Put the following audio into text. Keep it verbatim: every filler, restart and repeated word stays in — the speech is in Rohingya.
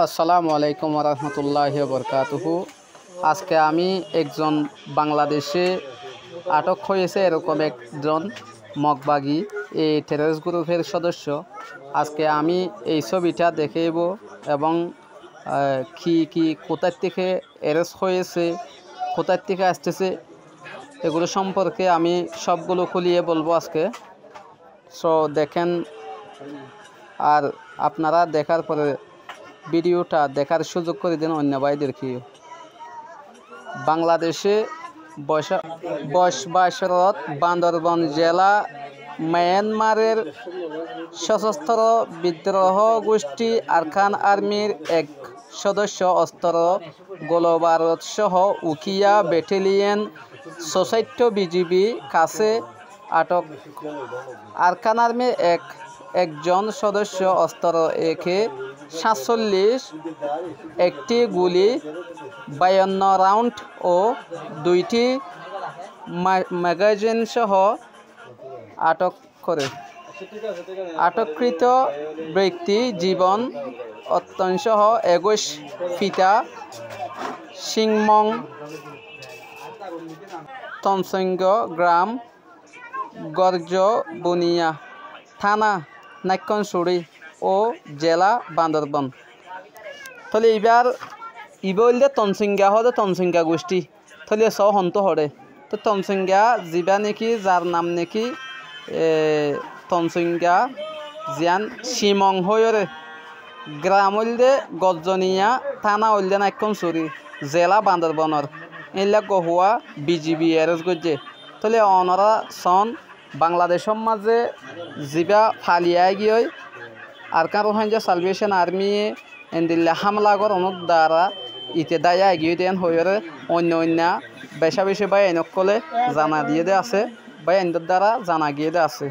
আসসালামু আলাইকুম ওয়া রাহমাতুল্লাহি ওয়া বারাকাতুহু। আজকে আমি একজন বাংলাদেশে আটক হয়েছে এরকম একজন মগবাগী, এই টেররিস্ট গ্রুপের সদস্য। আজকে আমি এই ছবিটা দেখাইব এবং, আহ, কি কি, কোথার থেকে অ্যারেস্ট হয়েছে, কোথার থেকে আসতেছে, এগুলো সম্পর্কে আমি সবগুলো খুলিয়ে বলবো আজকে। সো দেখেন, আর আপনারা দেখার পরে ভিডিওটা দেখার সুযোগ করে দিন অন্য ভাইদেরকেও। বাংলাদেশে বসা-, বসবাসরত বান্দরবন জেলা মায়ানমারের সশস্ত্র বিদ্রোহ গোষ্ঠী আরকান আর্মির এক সদস্য অস্ত্র, গোলাবারুদ সহ উখিয়া ব্যাটালিয়ন চৌষট্টি বিজিবি কাছে আটক। আরকান আর্মির এক, একজন সদস্য অস্ত্র একে সাতচল্লিশ, একটি গুলি, বায়ান্ন রাউন্ড ও দুইটি মা-, ম্যাগাজিন সহ আটক করে। আটককৃত ব্যক্তি জীবন অত্যন সহ একুশ ফিতা সিংমং তনসিংগ গ্রাম গর্জবুনিয়া থানা নাইক্ষ্যংছড়ি ও জেলা Bandarban. Tóile ibár, ibá óilde Tonsingga hoóde, Tonsingga gucthí. Tóile soó hontú hoçé. Tói Tonsingga zibá néki, zar nam néki, e, Tonsingga ziyán Simong hoiyóre. Gram óilde Gozzoniya, tána óilde Náikkonsurí, zelá Bandorbonor. Éilla gohuá B G B arrest goijjé. Tóile onorá soón, Bangladecór mazé zibá fali aáigiyoi, Arakan Rohingya Salvation Army ye endilla hámela gorónor dara ite dáiya aáigiyoi de én hoiyóre oinno oinno becá-becí báiyain ókkolé zana diyé de asé, báiyaindór dara zana giyé de asé.